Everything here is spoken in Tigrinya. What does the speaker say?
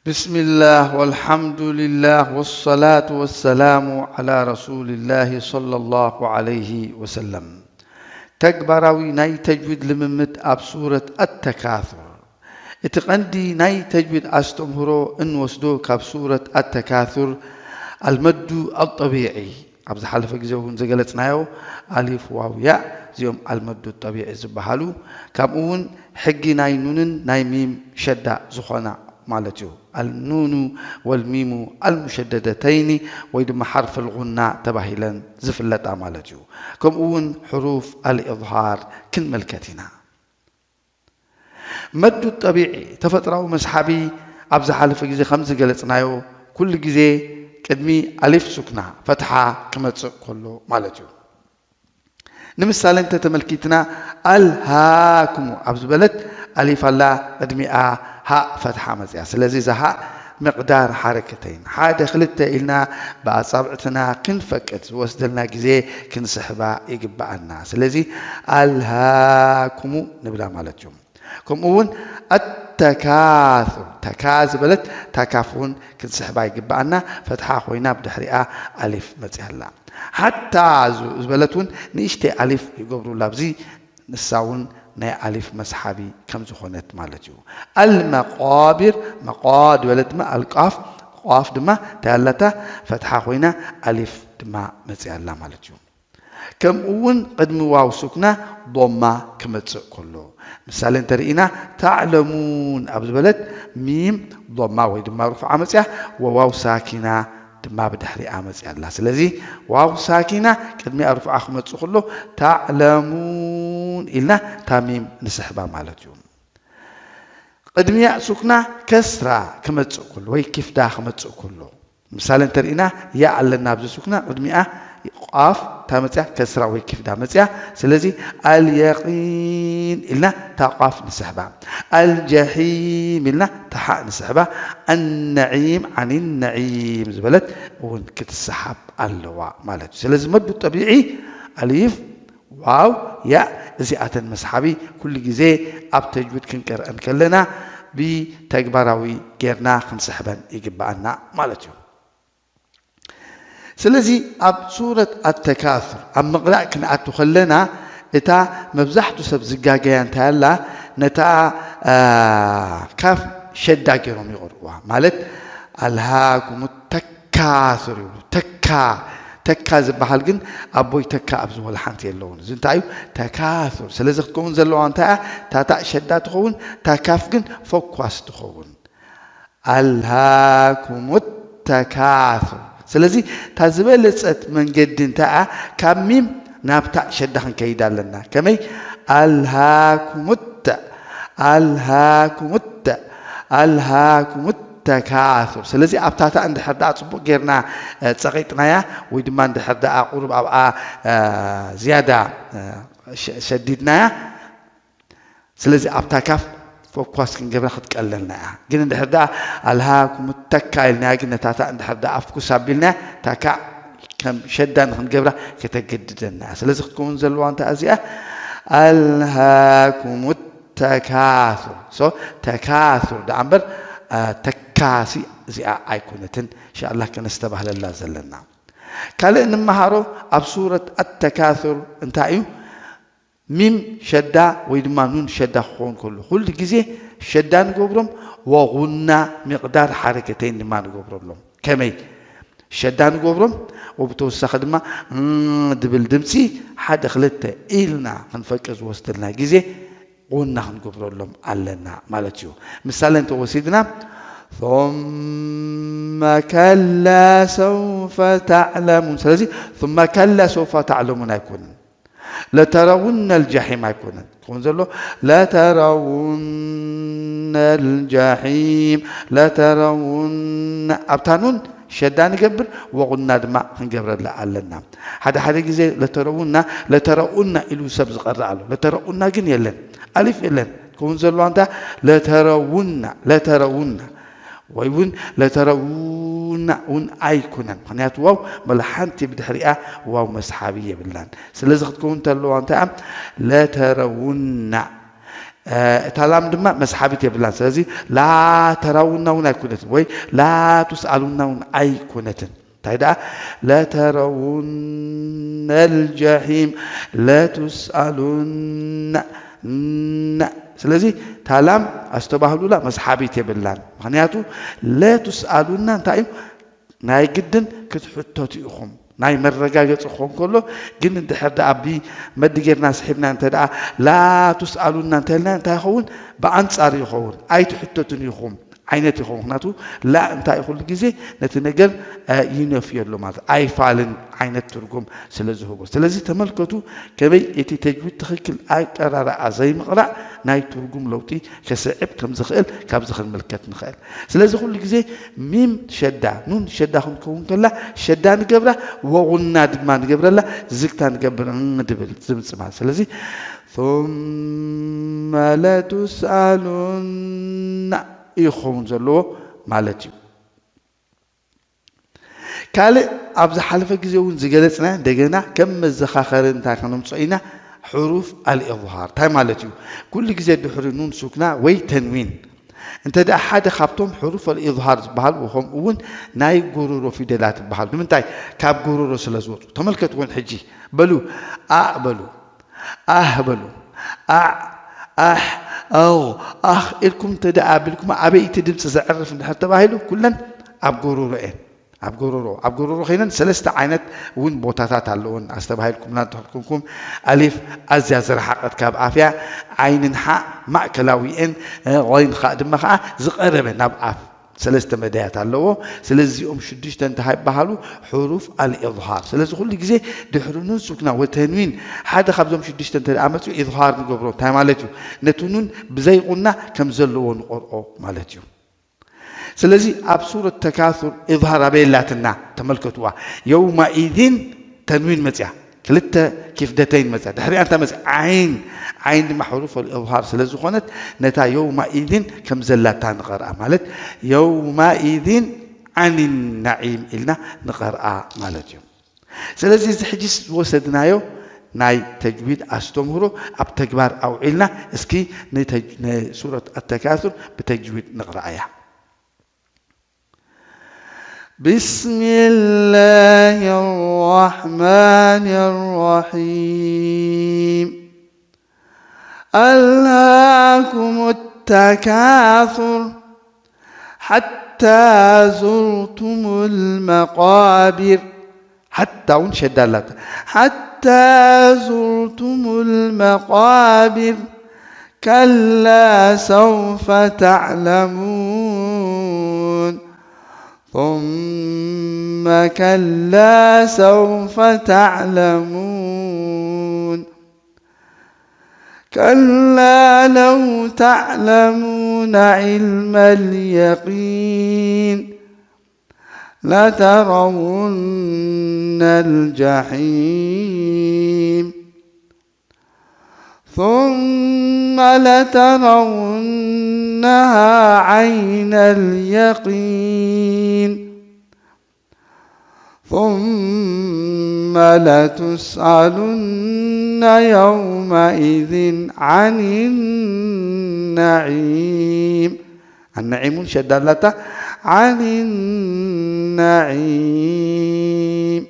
بسم الله والحمد لله والصلاة والسلام على رسول الله صلى الله عليه وسلم. ተግባራዊ ናይ ተጅዊድ ልምምድ ኣብ ሱረት ኣተካሱር። እቲ ቀንዲ ናይ ተጅዊድ ኣስተምህሮ እንወስዶ ካብ ሱረት ኣተካሱር ኣልመዱ ኣጠቢዒ፣ ኣብ ዝሓለፈ ግዜ እውን ዝገለጽናዮ ኣሊፍ ዋው ያእ እዚኦም ኣልመዱ ጠቢዒ ዝበሃሉ፣ ከምኡ እውን ሕጊ ናይ ኑንን ናይ ሚም ሸዳ ዝኾና ማለት እዩ። ኣልኑኑ ወልሚሙ ኣልሙሸደደተይኒ ወይ ድማ ሓርፍ ኣልጉና ተባሂለን ዝፍለጣ ማለት እዩ። ከምኡ እውን ሕሩፍ ኣልኢዝሃር ክንምልከት ኢና። መዱ ጠቢዒ ተፈጥራዊ መስሓቢ ኣብ ዝሓለፈ ግዜ ከም ዝገለጽናዮ ኩሉ ግዜ ቅድሚ ኣሊፍ ሱክና ፈትሓ ክመጽእ ከሎ ማለት እዩ። ንምሳሌ እንተ ተመልኪትና ኣልሃኩሙ ኣብ ዝበለት ኣሊፍ ኣላ ቅድሚኣ ሃእ ፈትሓ መጽያ። ስለዚ እዛ ሃእ ምቕዳር ሓረከተይን ሓደ ክልተ ኢልና ብኣጻብዕትና ክንፈቅድ ዝወስደልና ግዜ ክንስሕባ ይግብኣና። ስለዚ ኣልሃኩሙ ንብላ ማለት እዩ። ከምኡ እውን ኣተካሱር ተካ ዝበለት ታካፍ እውን ክንስሕባ ይግብኣና። ፈትሓ ኮይና ብድሕሪኣ ኣሊፍ መጽያ ኣላ። ሓታ ዝበለት እውን ንእሽተይ ኣሊፍ ይገብሩላ ኣብዚ ንሳ እውን ናይ ኣሊፍ መስሓቢ ከም ዝኾነት ማለት እዩ። ኣልመቃቢር መቃ ዝበለት ድማ ኣልቃፍ ቃፍ ድማ እንታይ ኣለታ ፈትሓ ኮይና ኣሊፍ ድማ መጽያ ኣላ ማለት እዩ። ከምኡ እውን ቅድሚ ዋው ሱክና ዶማ ክመጽእ ከሎ ምሳሌ እንተርኢና ታዕለሙን ኣብ ዝበለት ሚም ዶማ ወይ ድማ ርፉዓ መጽያ ወዋው ሳኪና ድማ ብድሕሪኣ መጽያ ኣላ። ስለዚ ዋው ሳኪና ቅድሚኣ ርፉዓ ክመጽእ ከሎ ታዕለሙን ኢልና ታሚም ንስሕባ ማለት እዩ። ቅድሚያ ሱክና ከስራ ክመጽእ ከሎ ወይ ኪፍዳ ክመጽእ ከሎ ምሳሌ እንተርኢና ያ ኣለና ኣብዚ ሱክና ቅድሚኣ ቃፍ እንታይ መጽያ ከስራ ወይ ኪፍዳ መጽያ። ስለዚ ኣልየቂን ኢልና ታቋፍ ንስሕባ፣ ኣልጀሒም ኢልና ታሓእ ንስሕባ፣ ኣነዒም ዓኒ ነዒም ዝበለት እውን ክትሰሓብ ኣለዋ ማለት እዩ። ስለዚ መዱ ጠቢዒ ኣሊፍ ዋው ያእ እዚኣተን መስሓቢ ኩሉ ግዜ ኣብ ተጅዊድ ክንቀርአን ከለና ብተግባራዊ ጌርና ክንስሕበን ይግብኣና ማለት እዩ። ስለዚ ኣብ ሱረት ኣተካሱር ኣብ ምቕራእ ክንኣቱ ከለና እታ መብዛሕቱ ሰብ ዝጋገያ እንታይ ኣላ ነታ ካፍ ሸዳ ገይሮም ይቐርዋ ማለት ኣልሃኩም ተካሱር ይብሉ። ተካ ተካ ዝበሃል ግን ኣቦይ ተካ ኣብዚ ወላ ሓንቲ የለውን። እዚ እንታይ እዩ? ተካሱር። ስለዚ ክትከውን ዘለዋ እንታይ እያ? ታታእ ሸዳ ትኸውን፣ ታካፍ ግን ፈኳስ ትኸውን። ኣልሃኩም ተካሱር። ስለዚ እታ ዝበለጸት መንገዲ እንታይ እያ? ካብ ሚም ናብ ታእ ሸዳ ክንከይድ ኣለና። ከመይ? ኣልሃኩም ተ ኣልሃኩም ተ ኣልሃኩም ተካሱር። ስለዚ ኣብታ ታእ እንድሕር ደኣ ጽቡቕ ጌርና ጸቒጥናያ ወይ ድማ እንድሕር ደኣ ቁሩብ ኣብኣ ዝያዳ ሸዲድናያ ስለዚ ኣብታ ካፍ ፎኳስ ክንገብራ ክትቀለልና እያ። ግን እንድሕር ደኣ ኣልሃኩም ተካ ኢልናያ ግን ነታ ታእ እንድሕር ደኣ ኣፍኩስ ኣቢልናያ ታካ ከም ሸዳ ንክንገብራ ከተገድደና እያ። ስለዚ ክትከውን ዘለዋ እንታይ እዚኣ ኣልሃኩም ተካሱር። ሶ ተካሱር ደኣ እምበር ተካሲ እዚኣ ኣይኮነትን። እንሻላ ከነስተባህለላ ዘለና ካልእ ንምሃሮ ኣብ ሱረት ኣተካሱር እንታይ እዩ? ሚም ሸዳ ወይ ድማ ኑን ሸዳ ክኸውን ከሎ ኩሉ ግዜ ሸዳ ንገብሮም ወጉና ሚቕዳር ሓረከተይን ድማ ንገብረሎም። ከመይ ሸዳ ንገብሮም? ወብተወሳኺ ድማ ድብል ድምፂ ሓደ ክልተ ኢልና ክንፈቅድ ዝወስደልና ግዜ ጉና ክንገብረሎም ኣለና ማለት እዩ። ምሳሌ እንተወሲድና ثم كلا سوف تعلمون። ስለዚ ثم كلا سوف تعلمون ኣይኮንን። ለተረውነ ልጃሒም ኣይኮነን ክኸውን ዘሎ ለተረውነ ልጃሒም ለተረውነ ኣብታ ኑን ሸዳ ንገብር ወቑና ድማ ክንገብረላ ኣለና። ሓደ ሓደ ግዜ ለተረውና ለተረኡና ኢሉ ሰብ ዝቐርእ ኣሎ። ለተረኡና ግን የለን፣ ኣሊፍ የለን። ክኸውን ዘለዋ እንታ ለተረውና ለተረውና ወይ እውን ለተረውና እውን ኣይኮነን። ምክንያቱ ዋው መለ ሓንቲ ብድሕሪኣ ዋው መስሓቢ የብላን። ስለዚ ክትከውን ተለዋ እንታይ ለተረውና እታ ላም ድማ መስሓቢት የብላን። ስለዚ ላ ተራውና እውን ኣይኮነትን ወይ ላ ቱስኣሉና እውን ኣይኮነትን። እንታይ ደኣ ለተረውነ ልጀሒም ለቱስኣሉና ና ስለዚ ታላም ኣስተባህሉላ መስሓቢት የብላን። ምክንያቱ ለቱስኣሉና እንታይ እዩ? ናይ ግድን ክትሕተቱ ኢኹም። ናይ መረጋገፂ ክኾን ከሎ ግን እንድሕር ደኣ ብ መዲ ጌርና ስሒብና እንተ ደኣ ላ ቱስኣሉና እንተልና እንታይ ይኸውን? ብኣንፃር ይኸውን። ኣይትሕተቱን ኢኹም ዓይነት ይኸውን። ምክንያቱ ላ እንታይ ኩሉ ግዜ ነቲ ነገር ይነፍዮ ኣሎ ማለት ኣይፋልን ዓይነት ትርጉም ስለ ዝህቦ። ስለዚ ተመልከቱ ከመይ እቲ ተጅዊድ ትኽክል ኣቀራርዓ ዘይምቕራዕ ናይ ትርጉም ለውጢ ከስዕብ ከም ዝኽእል ካብዚ ክንምልከት ንኽእል። ስለዚ ኩሉ ግዜ ሚም ሸዳ ኑን ሸዳ ክንከውን ከላ ሸዳ ንገብራ ወቑና ድማ ንገብረላ ዝግታ ንገብር ንብል ዝምፅእ ማለት ስለዚ ثم لتسألن እዩ ክኸውን ዘለዎ ማለት እዩ። ካልእ ኣብ ዝሓለፈ ግዜ እውን ዝገለፅና እንደገና ከም መዘኻኸሪ እንታይ ከነምፅኦ ኢና? ሕሩፍ ኣልኢዝሃር እንታይ ማለት እዩ? ኩሉ ግዜ ድሕሪ ኑን ሱክና ወይ ተንዊን እንተ ደኣ ሓደ ካብቶም ሕሩፍ ኣልኢዝሃር ዝበሃል ወኸም እውን ናይ ጎሮሮ ፊደላት ዝበሃል ንምንታይ? ካብ ጎሮሮ ስለ ዝወፁ። ተመልከትዎን ሕጂ በሉ ኣእ በሉ ኣህ በሉ ኣዕ ኣሕ ኣው ኣኽ ኢልኩም እንተ ደኣ ኣቢልኩም ኣበይ እቲ ድምፂ ዘዕርፍ እንድሕር ተባሂሉ ኩለን ኣብ ጎሮሮ እየን። ኣብ ጎሮሮ ኣብ ጎሮሮ ኮይነን ሰለስተ ዓይነት እውን ቦታታት ኣለውን ኣስተባሂልኩምና እንተኮንኩም ኣሊፍ ኣዝያ ዝረሓቐት ካብ ኣፍያ ዓይንን ሓ ማእከላዊኤን ይን ከዓ ድማ ከዓ ዝቐረበ ናብ ኣፍ ሰለስተ መዳያት ኣለዎ። ስለዚ እዚኦም ሽዱሽተ እንታይ ይበሃሉ? ሕሩፍ ኣልኢዝሃር። ስለዚ ኩሉ ግዜ ድሕሪ ኑን ሱክና ወተንዊን ሓደ ካብዞም ሽዱሽተ እንተ ደኣ መፅኡ ኢዝሃር ንገብሮ። እንታይ ማለት እዩ? ነቲ ኑን ብዘይ ቁና ከም ዘለዎ ንቆርኦ ማለት እዩ። ስለዚ ኣብ ሱረት ተካሱር ኢዝሃር ኣበይ ኣላትና? ተመልከትዋ። የውማኢዚን ተንዊን መፅያ። ክልተ ኪፍደተይን መፅያ። ድሕሪኣ እንታይ መፅያ? ዓይን። ዓይን ድማ ሕሩፍ ኣልኢዝሃር ስለ ዝኾነት ነታ የውማኢዚን ከም ዘላታ ንቐርኣ። ማለት የውማኢዚን ዓኒ ናዒም ኢልና ንቐርኣ ማለት እዩ። ስለዚ እዚ ሕጂ ዝወሰድናዮ ናይ ተጅዊድ ኣስተምህሮ ኣብ ተግባር ኣውዒልና እስኪ ንሱረት ኣተካሱር ብተጅዊድ ንቕረኣያ። بسم الله الرحمن الرحيم ألهاكم التكاثر حتى زرتم المقابر حتى ون شدالات حتى زرتم المقابر كلا سوف تعلمون ثم كلا سوف تعلمون كلا لو تعلمون علم اليقين لترون الجحيم ثم لترونها عين اليقين ثم لتسألن يومئذ عن النعيم النعيم شدالتا عن النعيم